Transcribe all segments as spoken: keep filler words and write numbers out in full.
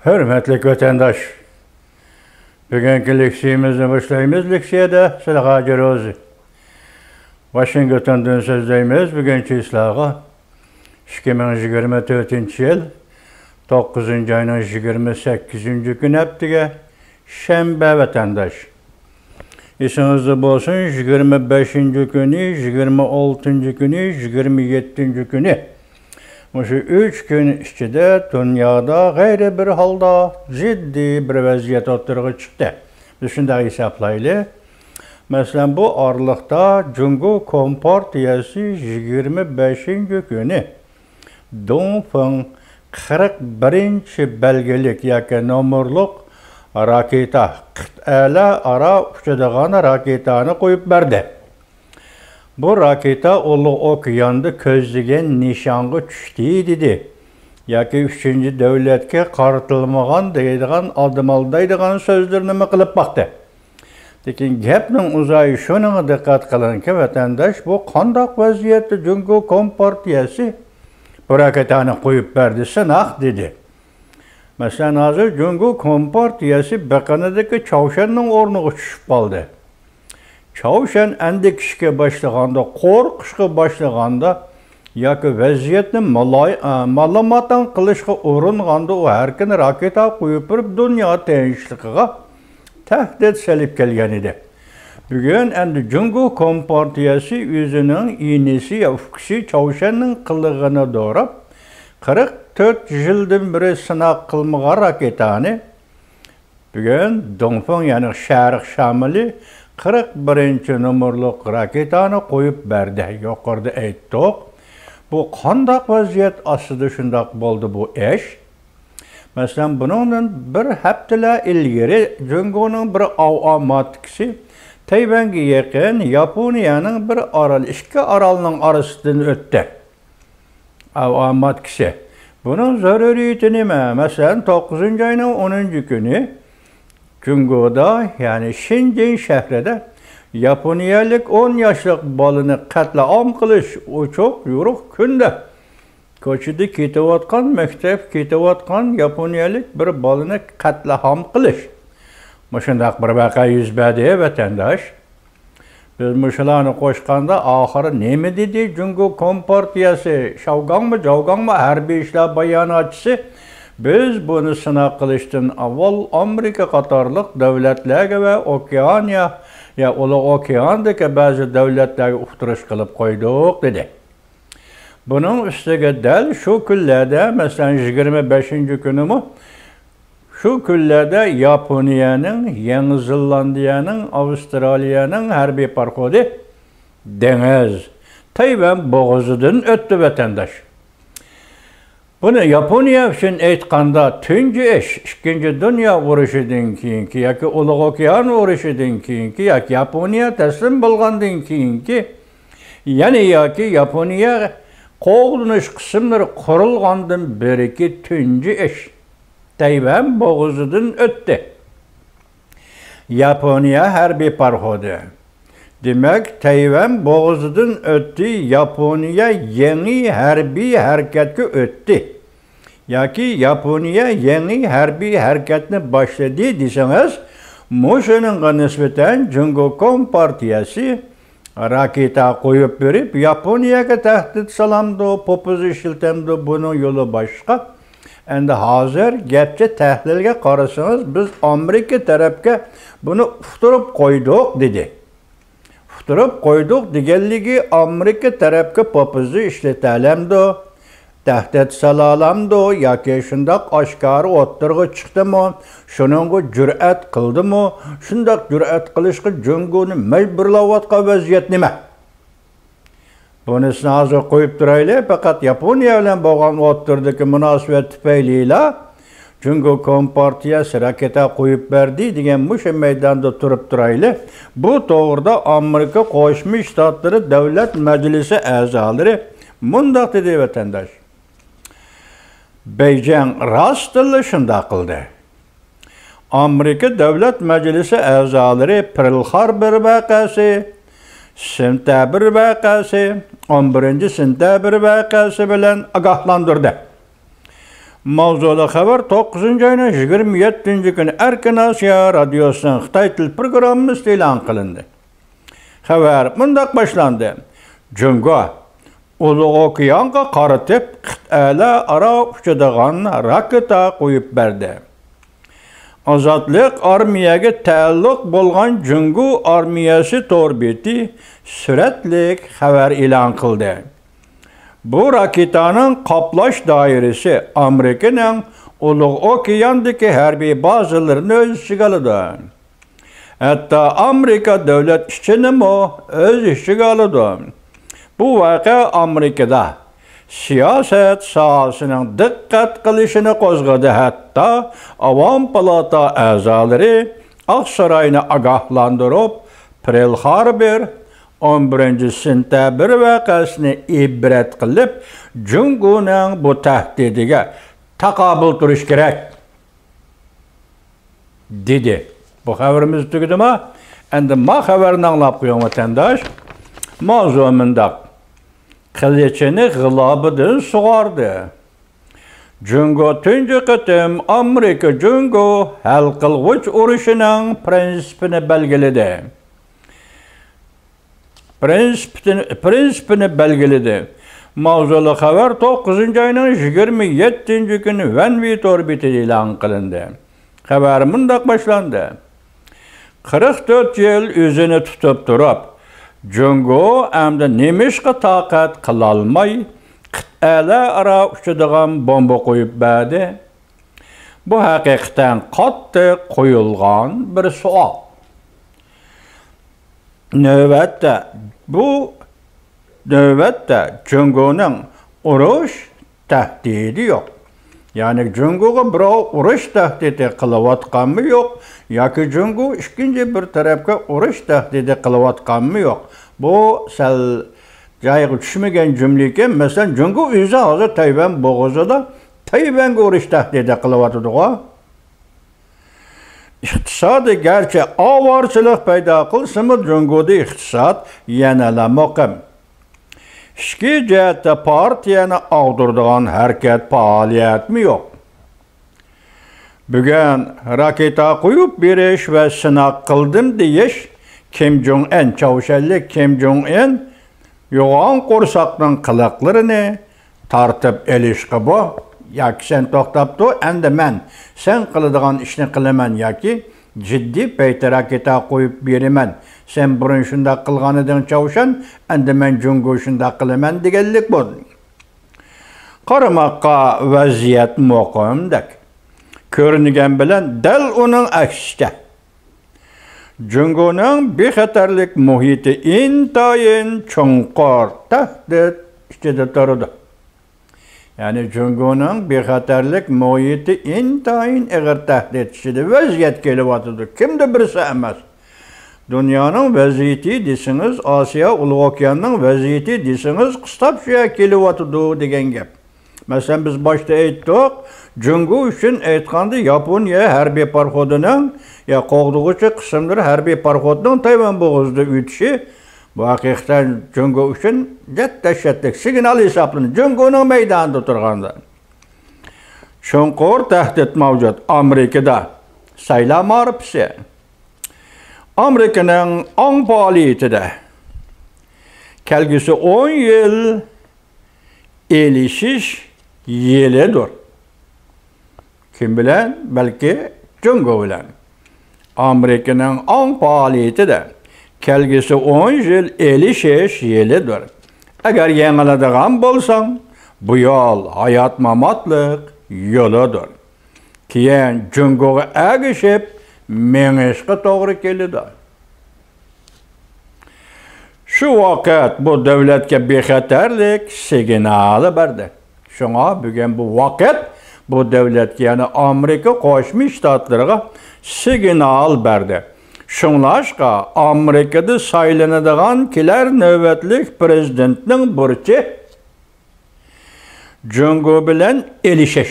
ھۆرمەتلىك ۋەتەنداش! بۈگۈنكى لېكسىيىمىزنى باشلايمىز. لېكسىيەدە سىلىغا ھاجى روزى. ۋاشىنگتوندىن سۆزلەيمىز. بۈگۈن چىسلاغا ئىككى مىڭ يىگىرمە تۆتىنچى يىل توققۇزىنچى ئاينىڭ يىگىرمە سەككىزىنچى كۈنى، ھەپتىگە شەنبە، ۋەتەنداش. ئېسىڭىزدە بولسۇن، يىگىرمە بەشىنچى كۈنى، يىگىرمە ئالتىنچى كۈنى، يىگىرمە يەتتىنچى كۈنى، مۇشۇ ئۈچ كۈن ئىچىدە دۇنيادا غەيرىي بىر ھالدا جىددىي بىر ۋەزىيەت ئوتتۇرىغا چىقتى. بىز شۇنداق ھېسابلايلى. مەسىلەن، بۇ ئارىلىقتا جۇڭگو كومپارتىيەسى يىگىرمە بەشىنچى كۈنى دۇڭفېڭ قىرىق بىرىنچى بەلگىلىك ياكى نومۇرلۇق راكېتا، قىتئەلەر ئارا ئۇچىدىغان راكېتانى قويۇپ بەردى. بۇ راكېتا ئۇلۇغ ئوكياندا كۆزلىگەن نىشانغا چۈشتى دېدى ياكى ئۈچىنچى دۆلەتكە قارىتىلمىغان دەيدىغان، ئادىمالدايدىغان سۆزلىرىنىمۇ قىلىپ باقتى. لېكىن گەپنىڭ ئۇزايى شۇنىڭغا دىققەت قىلىڭكى، ۋەتەنداش، بۇ قانداق ۋەزىيەتتە جۇڭگو كومپارتىيەسى بۇ راكېتانى قويۇپ بەردى، سىناق دېدى. مەسىلەن، ھازىر جۇڭگو كومپارتىيەسى بېقىنىدىكى چاۋشيەننىڭ ئورنىغا چۈشۈپ قالدى. چاۋشيەن ئەندىكىشكە باشلىغاندا، قورقۇشقا باشلىغاندا ياكى ۋەزىيەتنى مالاي-، ئە، مالىماتاڭ قىلىشقا ئۇرۇنغاندا، ئۇ ھەر كۈنى راكېتا قويۇپ بېرىپ، دۇنيا تىنچلىقىغا تەھدىت سېلىپ كەلگەن ئىدى. بۈگۈن ئەمدى جۇڭگو كومپارتىيەسى ئۆزىنىڭ ئىنىسى يا ئۇكىسى چاۋشيەننىڭ قىلىغىنى دوراپ، قىرىق تۆت يىلدىن بېرى سىناق قىلمىغان راكېتانى بۈگۈن دۇڭفېڭ، يەنى شەرق شامىلى قىرىق بىرىنچى نومۇرلۇق راكېتانى قويۇپ بەردى. يۇقىرىدا ئېيتتۇق. بۇ قانداق ۋەزىيەت ئاستىدا شۇنداق بولدى بۇ ئىش؟ مەسىلەن، بۇنىڭدىن بىر ھەپتىلەر ئىلگىرى جۇڭگونىڭ بىر ئاۋىئاماتكىسى تەيۋەنگە يېقىن ياپونىيەنىڭ بىر ئارال، ئىككى ئارالنىڭ ئارىسىدىن ئۆتتى. ئاۋىئاماتكىسى. بۇنىڭ زۆرۈرىيىتى نېمە؟ مەسىلەن، توققۇزىنچى ئاينىڭ ئونىنچى كۈنى جۇڭگودا، يەنى شېنجېن شەھىرىدە ياپونىيەلىك ئون ياشلىق بالىنى قەتلىئام قىلىش، ئوچۇق يورۇق كۈندە كوچىدا كېتىۋاتقان، مەكتەپكە كېتىۋاتقان ياپونىيەلىك بىر بالىنى قەتلىئام قىلىش. مۇشۇنداق بىر ۋەقە يۈز بەردى، ۋەتەنداش. بىز مۇشۇلارنى قوشقاندا، ئاخىرى نېمە دېدى جۇڭگو كومپارتىيەسى، شاۋگاڭمۇ، جاۋگاڭمۇ ھەربىي ئىشلار باياناتچىسى؟ بىز بۇنى سىناق قىلىشتىن ئاۋۋال ئامېرىكا قاتارلىق دۆلەتلەرگە ۋە ئوكېئانىيە، يا ئۇلۇغ ئوكېئاندىكى بەزى دۆلەتلەرگە ئۇقتۇرۇش قىلىپ قويدۇق، دېدى. بۇنىڭ ئۈستىگە دەل شۇ كۈنلەردە، مەسىلەن، يىگىرمە بەشىنچى كۈنىمۇ، شۇ كۈنلەردە ياپونىيەنىڭ، يېڭى زېلاندىيەنىڭ، ئاۋسترالىيەنىڭ ھەربىي پاراخوتى دېڭىز، تەيۋەن بوغۇزىدىن ئۆتتى، ۋەتەنداش. بۇنى ياپونىيە ئۈچۈن ئېيتقاندا، تۇنجى ئىش، ئىككىنچى دۇنيا ئۇرۇشىدىن كېيىنكى ياكى ئۇلۇغ ئوكيان ئۇرۇشىدىن كېيىنكى ياكى ياپونىيە تەسلىم بولغاندىن كېيىنكى، يەنى ياكى ياپونىيە قوغدىنىش قىسىملىرى قۇرۇلغاندىن بېرىكى تۇنجى ئىش. تەيۋەن بوغۇزىدىن ئۆتتى. ياپونىيە ھەربىي پاراخوتى. دېمەك، تەيۋەن بوغۇزىدىن ئۆتتى، ياپونىيە يېڭى ھەربىي ھەرىكەتكە ئۆتتى. ياكى ياپونىيە يېڭى ھەربىي ھەرىكەتنى باشلىدى دېسىڭىز، مۇشۇنىڭغا نىسبەتەن جۇڭگو كومپارتىيەسى راكېتا قويۇپ بېرىپ، ياپونىيەگە تەھدىت سالامدۇ، پوپىزا ئىشلىتەمدۇ، بۇنىڭ يولى باشقا. ئەمدى ھازىر گەپچە تەھلىلگە قارىسىڭىز، بىز ئامېرىكا تەرەپكە بۇنى ئۇقتۇرۇپ قويدۇق، دېدى. ئۇقتۇرۇپ قويدۇق دېگەنلىكى، ئامېرىكا تەرەپكە پوپىزا ئىشلىتەلەمدۇ؟ تەھدىت سالالامدۇ ياكى شۇنداق ئاشكارا ئوتتۇرىغا چىقتىمۇ، شۇنىڭغا جۈرئەت قىلدىمۇ، شۇنداق جۈرئەت قىلىشقا جۇڭگونى مەجبۇرلاۋاتقان ۋەزىيەت نېمە؟ بۇنىسىنى ھازىر قويۇپ تۇرايلى، پەقەت ياپونىيە بىلەن بولغان ئوتتۇرىدىكى مۇناسىۋەت تۈپەيلىلا جۇڭگو كومپارتىيەسى راكېتا قويۇپ بەردى دېگەن مۇشۇ مەيداندا تۇرۇپ تۇرايلى. بۇ توغرىدا ئامېرىكا قوشما شتاتلىرى دۆلەت مەجلىسى ئەزالىرى مۇنداق دېدى، ۋەتەنداش. بېيجىڭ راستتىنلا شۇنداق قىلدى. ئامېرىكا دۆلەت مەجلىسى ئەزالىرى پېرل خاربور ۋەقەسى، سېنتەبىر ۋەقەسى، ئون بىرىنچى سېنتەبىر ۋەقەسى بىلەن ئاگاھلاندۇردى. ماۋزۇلۇق خەۋەر توققۇزىنچى ئاينىڭ يىگىرمە يەتتىنچى كۈنى ئەركىن ئاسىيا رادىيوسىنىڭ خىتاي تىل پروگراممىسىدا ئېلان قىلىندى. خەۋەر مۇنداق باشلاندى. جۇڭگو ئۇلۇغ ئوكيانغا قارىتىپ قىتئەلەر ئارا ئۇچىدىغان راكېتا قويۇپ بەردى. ئازادلىق ئارمىيەگە تەئەللۇق بولغان جۇڭگو ئارمىيەسى تور بېتى سۈرەتلىك خەۋەر ئېلان قىلدى. بۇ راكېتانىڭ قاپلاش دائىرىسى ئامېرىكىنىڭ ئۇلۇغ ئوكياندىكى ھەربىي بازىلىرىنى ئۆز ئىچىگە ئالىدۇ. ھەتتا ئامېرىكا دۆلەت ئىچىنىمۇ ئۆز ئىچىگە ئالىدۇ. بۇ ۋەقە ئامېرىكىدا سىياسەت ساھەسىنىڭ دىققەت قىلىشىنى قوزغىدى، ھەتتا ئاۋام پالاتا ئەزالىرى ئاقساراينى ئاگاھلاندۇرۇپ، پېرل خاربېر، ئون بىرىنچى سېنتەبىر ۋەقەسىنى ئىبرەت قىلىپ، جۇڭگونىڭ بۇ تەھدىتىگە تاقابىل تۇرۇش كېرەك، دېدى. بۇ خەۋىرىمىز تۈگىدىما؟ ئەمدى ما خەۋەرنى ئاڭلاپ قويۇڭ، ۋەتەنداش. ماۋزۇ مۇنداق. قىلىچىنى غىلابىدىن سۇغاردى. جۇڭگو تۇنجى قېتىم ئامېرىكا جۇڭگو ھەل قىلغۇچ ئۇرۇشىنىڭ پرىنسىپىنى بەلگىلىدى. پرىنسىپىتىنى، پرىنسىپىنى بەلگىلىدى. ماۋزۇلۇق خەۋەر توققۇزىنچى ئاينىڭ يىگىرمە يەتتىنچى كۈنى ۋەنۋى تور بېتىدە ئېلان قىلىندى. خەۋەر مۇنداق باشلاندى. قىرىق تۆت يىل ئۆزىنى تۇتۇپ تۇرۇپ، جۇڭگو ئەمدى نېمىشقا تاقەت قىلالماي، قىتئەلەر ئارا ئۇچىدىغان بومبا قويۇپ بەردى؟ بۇ ھەقىقەتەن قاتتىق قويۇلغان بىر سوئال. نۆۋەتتە بۇ، نۆۋەتتە جۇڭگونىڭ ئۇرۇش تەھدىتى يوق. يەنى جۇڭگوغا بىراۋ ئۇرۇش تەھدىتى قىلىۋاتقانمۇ يوق، ياكى جۇڭگو ئىككىنچى بىر تەرەپكە ئۇرۇش تەھدىتى قىلىۋاتقانمۇ يوق. بۇ سەل جايىغا چۈشمىگەن جۈملىكەن. مەسىلەن، جۇڭگو ئۆزى ھازىر تەيۋەن بوغۇزىدا تەيۋەنگە ئۇرۇش تەھدىتى قىلىۋاتىدىغۇ. ئىقتىسادى گەرچە ئاۋارىچىلىق پەيدا قىلسىمۇ، جۇڭگودا ئىقتىساد يەنىلا مۇقىم. ئىچكى جەھەتتە پارتىيەنى ئاغدۇرىدىغان ھەرىكەت، پائالىيەتمۇ يوق. بۈگۈن راكېتا قويۇپ بېرىش ۋە سىناق قىلدىم دېيىش، كىم جوڭ ئىن، چاۋشيەنلىك كىم جوڭ ئىن يوغان قورساقنىڭ قىلىقلىرىنى تارتىپ ئېلىشقا بۇ، ياكى سەن توختاپ تۇر، ئەمدى مەن سەن قىلىدىغان ئىشنى قىلىمەن ياكى جىددىي پەيتتە راكېتا قويۇپ بېرىمەن. سەن بۇرۇن شۇنداق قىلغانىدىڭ چاۋشيەن، ئەمدى مەن جۇڭگو شۇنداق قىلىمەن دېگەنلىك بۇ. قارىماققا ۋەزىيەت مۇقىمدەك كۆرۈنگەن بىلەن دەل ئۇنىڭ ئەكسىچە. جۇڭگونىڭ بىخەتەرلىك مۇھىتى ئىنتايىن چوڭقۇر تەھدىت ئىچىدە تۇرىدۇ. يەنى جۇڭگونىڭ بىخەتەرلىك مۇھىتى ئىنتايىن ئېغىر تەھدىت ئىچىدە ۋەزىيەت كېلىۋاتىدۇ. كىمدە بىرسى ئەمەس. دۇنيانىڭ ۋەزىيىتى دېسىڭىز، ئاسىيا ئۇلۇغ ئوكياننىڭ ۋەزىيىتى دېسىڭىز، قىستاپ شۇ يەرگە كېلىۋاتىدۇ دېگەن گەپ. مەسىلەن، بىز باشتا ئېيتتۇق، جۇڭگو ئۈچۈن ئېيتقاندا، ياپونىيە ھەربىي پاراخوتىنىڭ، يا قوغدىغۇچى قىسىملىرى ھەربىي پاراخوتىنىڭ تەيۋەن بوغۇزىدا ئۆتۈشى، بۇ ھەقىقەتەن جۇڭگو ئۈچۈن جەت دەھشەتلىك سىگنال ھېسابلىنىدۇ، جۇڭگونىڭ مەيدانىدا تۇرغاندا. چوڭقۇر تەھدىت مەۋجۇت ئامېرىكىدا. سايلام مەرىپىسى. ئامېرىكىنىڭ ئاڭ پائالىيىتىدە كەلگۈسى ئون يىل ئېلىشىش يىلىدۇر. كىم بىلەن؟ بەلكى جۇڭگو بىلەن. ئامېرىكىنىڭ ئاڭ پائالىيىتىدە كەلگۈسى ئون يىل ئېلىشىش يىلىدۇر. ئەگەر يېڭىلىدىغان بولساڭ، بۇ يول ھايات-ماماتلىق يولىدۇر. كېيىن جۇڭگوغا ئەگىشىپ مېڭىشقا توغرا كېلىدۇ. شۇ ۋاقىت بۇ دۆلەتكە بىخەتەرلىك سىگنالى بەردى. شۇڭا بۈگۈن بۇ ۋاقىت بۇ دۆلەتكە، يەنى ئامېرىكا قوشما شتاتلىرىغا سىگنال بەردى. شۇڭلاشقا ئامېرىكىدا سايلىنىدىغان كېلەر نۆۋەتلىك پىرېزىدېنتنىڭ بۇرچى جۇڭگو بىلەن ئېلىشىش.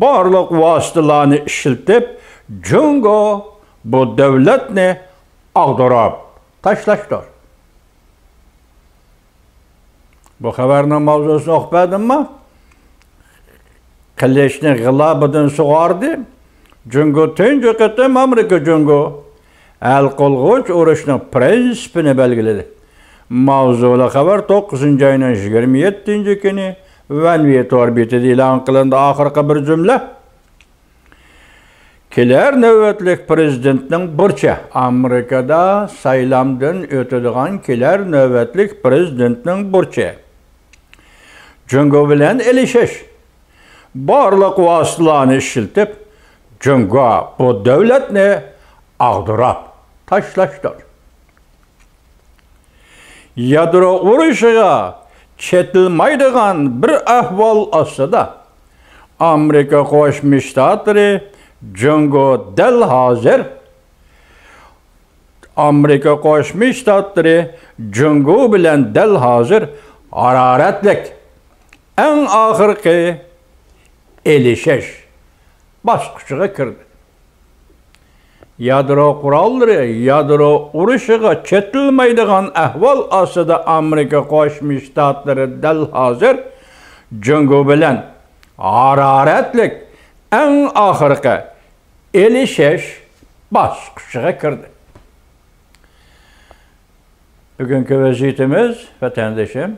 بارلىق ۋاسىتىلارنى ئىشلىتىپ، جۇڭگو بۇ دۆلەتنى ئاغدۇرۇپ تاشلاشتۇر. بۇ خەۋەرنىڭ ماۋزۇسىنى ئوقۇپ بەردىممۇ؟ قىلىچنى غىلابىدىن سۇغاردى. جۇڭگو تۇنجى قېتىم ئامېرىكا جۇڭگو ھەل قىلغۇچ ئۇرۇشنىڭ پىرىنسىپىنى بەلگىلىدى. ماۋزۇلۇق خەۋەر توققۇزىنچى ئاينىڭ يىگىرمە يەتتىنچى كۈنى ۋەنۋى تور بېتىدە ئېلان قىلىندى. ئاخىرقى بىر جۈملە. كېلەر نۆۋەتلىك پىرېزىدېنتنىڭ بۇرچى. ئامېرىكىدا سايلامدىن ئۆتىدىغان كېلەر نۆۋەتلىك پىرېزىدېنتنىڭ بۇرچى. جۇڭگو بىلەن ئېلىشىش. بارلىق ۋاسىتىلەرنى ئىشلىتىپ، جۇڭگو بۇ دۆلەتنى ئاغدۇراپ تاشلاشتۇر. يادرو ئۇرۇشىغا چېتىلمايدىغان بىر ئەھۋال ئاستىدا، ئامېرىكا قوشما شتاتلىرى جۇڭگو دەل ھازىر، ئامېرىكا قوشما شتاتلىرى جۇڭگو بىلەن دەل ھازىر ھارارەتلىك ئەڭ ئاخىرقى ئېلىشىش باسقۇچىغا كىردى. يادرو قوراللىرى يادرو ئۇرۇشىغا چېتىلمايدىغان ئەھۋال ئاستىدا ئامېرىكا قوشما شتاتلىرى دەل ھازىر جۇڭگو بىلەن ھارارەتلىك ئەڭ ئاخىرقى ئېلىشىش باسقۇچىغا كىردى. بۈگۈنكى ۋەزىيىتىمىز، ۋەتەندىشىم،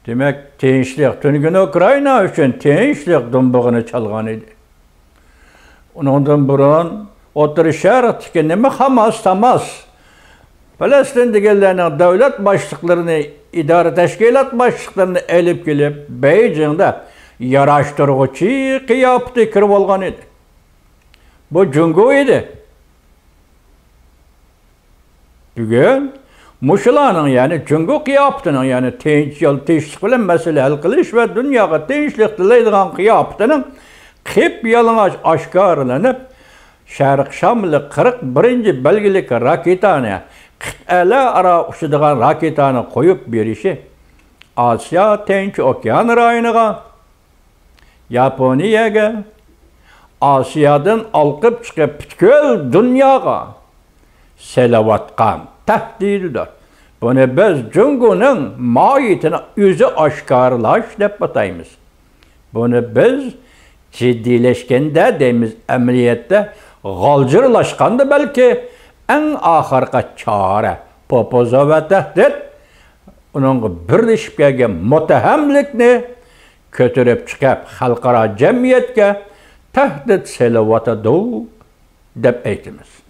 دېمەك، تىنچلىق، تۈنۈگۈن ئۇكرائىنا ئۈچۈن تىنچلىق دۇمبىغىنى چالغان ئىدى. ئۇنىڭدىن بۇرۇن ئوتتۇرا شەرقتىكى نېمە خاماس-تاماس، پەلەستىن دېگەنلەرنىڭ دۆلەت باشلىقلىرىنى، ئىدارە تەشكىلات باشلىقلىرىنى ئېلىپ كېلىپ، بېيجىڭدا ياراشتۇرغۇچى قىياپىتى كىرىۋالغان ئىدى. بۇ جۇڭگو ئىدى. بۈگۈن مۇشۇلارنىڭ، يەنى جۇڭگو قىياپىتىنىڭ، يەنى تىنچ يول، تىنچلىق بىلەن مەسىلە ھەل قىلىش ۋە دۇنياغا تىنچلىق تىلەيدىغان قىياپىتىنىڭ قىپيالىڭاچ ئاشكارىلىنىپ، شەرق شامىلى قىرىق بىرىنچى بەلگىلىك راكېتانى، قىتئەلەر ئارا ئۇچىدىغان راكېتانى قويۇپ بېرىشى ئاسىيا تىنچ ئوكيان رايونىغا، ياپونىيەگە، ئاسىيادىن ئالقىپ چىقىپ پۈتكۈل دۇنياغا سېلىۋاتقان تەھدىتىدۇر. بۇنى بىز جۇڭگونىڭ ماھىيىتىنى ئۆزى ئاشكارىلاش دەپ ئاتايمىز. بۇنى بىز جىددىيلەشكەندە دەيمىز، ئەمەلىيەتتە غالجىرلاشقاندا بەلكى ئەڭ ئاخىرقى چارە، پوپوزوۋا تەھدىت، ئۇنىڭغا بىرلىشىپ كەلگەن مۇتتەھەملىكنى كۆتۈرۈپ چىقىپ، خەلقئارا جەمئىيەتكە تەھدىت سېلىۋاتىدۇ، دەپ ئېيتىمىز.